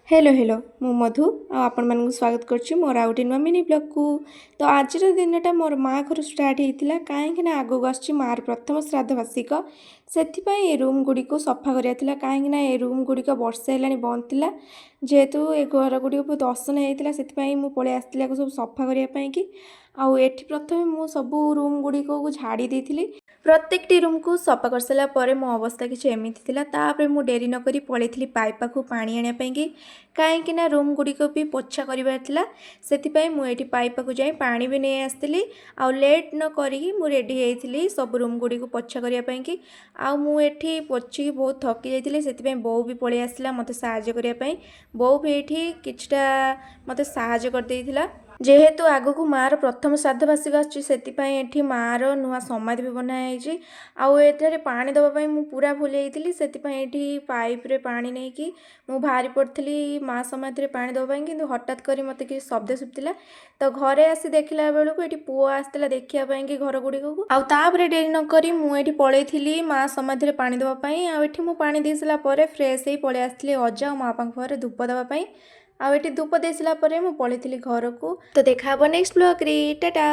Hello hello, ମୁଁ ମଧୁ ଆଉ ଆପଣମାନଙ୍କୁ ସ୍ୱାଗତ କରୁଛି ମୋର ଆଉ ଗୋଟେ ନୂଆ ମିନି ବ୍ଲଗ୍କୁ। ତ ଆଜିର ଦିନଟା ମୋର ମା ଘରୁ ଷ୍ଟାର୍ଟ ହେଇଥିଲା, କାହିଁକି ନା ଆଗକୁ ଆସୁଛି ମାଆର ପ୍ରଥମ ଶ୍ରାଦ୍ଧ ବାର୍ଷିକ। ସେଥିପାଇଁ ଏ ରୁମ୍ ଗୁଡ଼ିକୁ ସଫା କରିବାର ଥିଲା, କାହିଁକି ନା ଏ ରୁମ୍ ଗୁଡ଼ିକ ବର୍ଷେ ହେଲାଣି ବନ୍ଦ ଥିଲା। ଯେହେତୁ ଏ ଘର ଗୁଡ଼ିକ ବହୁତ ଅସନା ହେଇଥିଲା, ସେଥିପାଇଁ ମୁଁ ପଳେଇ ଆସିଥିଲି ଆକୁ ସବୁ ସଫା କରିବା ପାଇଁକି। ଆଉ ଏଠି ପ୍ରଥମେ ମୁଁ ସବୁ ରୁମ୍ ଗୁଡ଼ିକୁ ଝାଡ଼ି ଦେଇଥିଲି। ପ୍ରତ୍ୟେକଟି ରୁମ୍କୁ ସଫା କରିସାରିଲା ପରେ ମୋ ଅବସ୍ଥା କିଛି ଏମିତି ଥିଲା। ତାପରେ ମୁଁ ଡେରି ନକରି ପଳେଇଥିଲି ପାଇପ୍ ପାଖକୁ ପାଣି ଆଣିବା ପାଇଁକି, କାହିଁକି ନା ରୁମ୍ ଗୁଡ଼ିକ ବି ପୋଛା କରିବାର ଥିଲା। ସେଥିପାଇଁ ମୁଁ ଏଇଠି ପାଇପ୍ ପାଖକୁ ଯାଇ ପାଣି ବି ନେଇ ଆସିଥିଲି ଆଉ ଲେଟ୍ ନ କରିକି ମୁଁ ରେଡ଼ି ହେଇଥିଲି ସବୁ ରୁମ୍ ଗୁଡ଼ିକୁ ପୋଛା କରିବା ପାଇଁକି। ଆଉ ମୁଁ ଏଠି ପୋଛିକି ବହୁତ ଥକି ଯାଇଥିଲି, ସେଥିପାଇଁ ବୋଉ ବି ପଳେଇ ଆସିଲା ମୋତେ ସାହାଯ୍ୟ କରିବା ପାଇଁ। ବୋଉ ବି ଏଇଠି କିଛିଟା ମୋତେ ସାହାଯ୍ୟ କରିଦେଇଥିଲା। ଯେହେତୁ ଆଗକୁ ମାଆର ପ୍ରଥମ ଶ୍ରାଦ୍ଧ ବାର୍ଷିକ ଆସୁଛି, ସେଥିପାଇଁ ଏଠି ମାଆର ନୂଆ ସମାଧି ବି ବନା ହେଇଛି। ଆଉ ଏଠାରେ ପାଣି ଦେବା ପାଇଁ ମୁଁ ପୁରା ଭୁଲି ଯାଇଥିଲି। ସେଥିପାଇଁ ଏଠି ପାଇପ୍ରେ ପାଣି ନେଇକି ମୁଁ ବାହାରି ପଡ଼ିଥିଲି ମା ସମାଧିରେ ପାଣି ଦେବା ପାଇଁ। କିନ୍ତୁ ହଠାତ୍ କରି ମୋତେ କିଛି ଶବ୍ଦ ଶୁଭିଥିଲା। ତ ଘରେ ଆସି ଦେଖିଲା ବେଳକୁ ଏଠି ପୁଅ ଆସିଥିଲା ଦେଖିବା ପାଇଁ କି ଘର ଗୁଡ଼ିକକୁ। ଆଉ ତାପରେ ଡେରି ନକରି ମୁଁ ଏଠି ପଳେଇଥିଲି ମା ସମାଧିରେ ପାଣି ଦେବା ପାଇଁ। ଆଉ ଏଠି ମୁଁ ପାଣି ଦେଇ ସାରିଲା ପରେ ଫ୍ରେଶ୍ ହେଇ ପଳେଇ ଆସିଥିଲି ଅଜା ଆଉ ମା ବାପାଙ୍କ ପାଖରେ ଧୂପ ଦେବା ପାଇଁ। ଆଉ ଏଠି ଧୂପ ଦେଇ ସାରିଲା ପରେ ମୁଁ ପଳେଇଥିଲି ଘରକୁ। ତ ଦେଖା ହବ ନେକ୍ସଟ ବ୍ଲଗ୍ରେ। ଟାଟା।